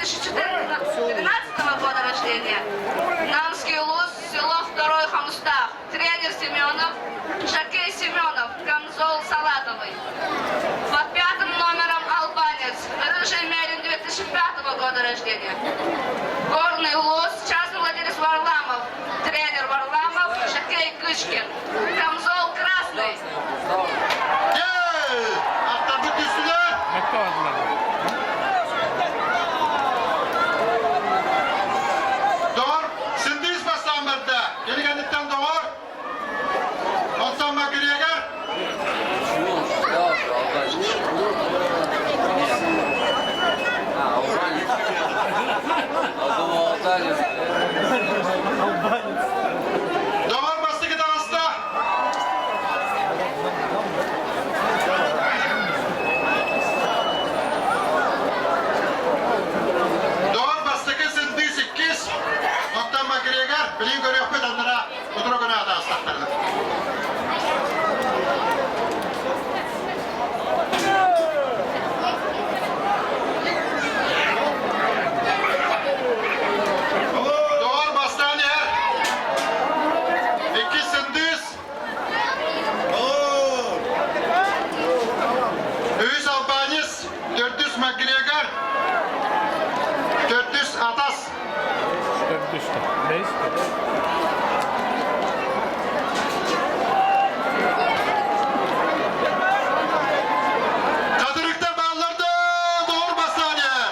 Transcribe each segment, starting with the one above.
2013 года рождения. Намский улус, село Второй Хомустах. Тренер Семенов, Жакей Семенов, камзол салатовый. Под пятым номером албанец, Рыжий Мерин 2005 года рождения. Горный улус, частный владелец Варламов, тренер Варламов, Жакей Кычкин. Камзол красный. Аттарбыт түстүлэр. Доҕор, сындыыс бастаан барда. Кэлигэнниттэн доҕор. Онтон Макгрегор. Доҕор бастакы таҕыста. Доҕор бастакы сындыыс иккис, оттон Макгрегор билигин көрүөхпүт аннара утура гына атаастахтарына. Доҕор бастаан иһэр. Иккис сындыыс. Үһүс албанец, төрдүс Макгрегор, төрдүс Атас. Төрдүстэ. Бэйистэ. Хатырыктар бааллар да доҕор бастаан иһэр.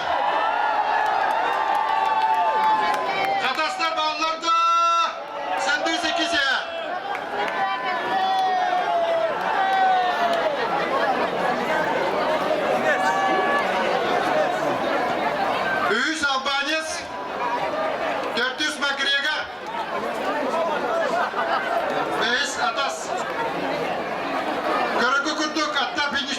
Хатастар бааллар да сындыыс иккис иһэр. Үһүс албанец, төрдүс Макгрегор, бэһис Атас. Көрөгү курдук аттар финиш.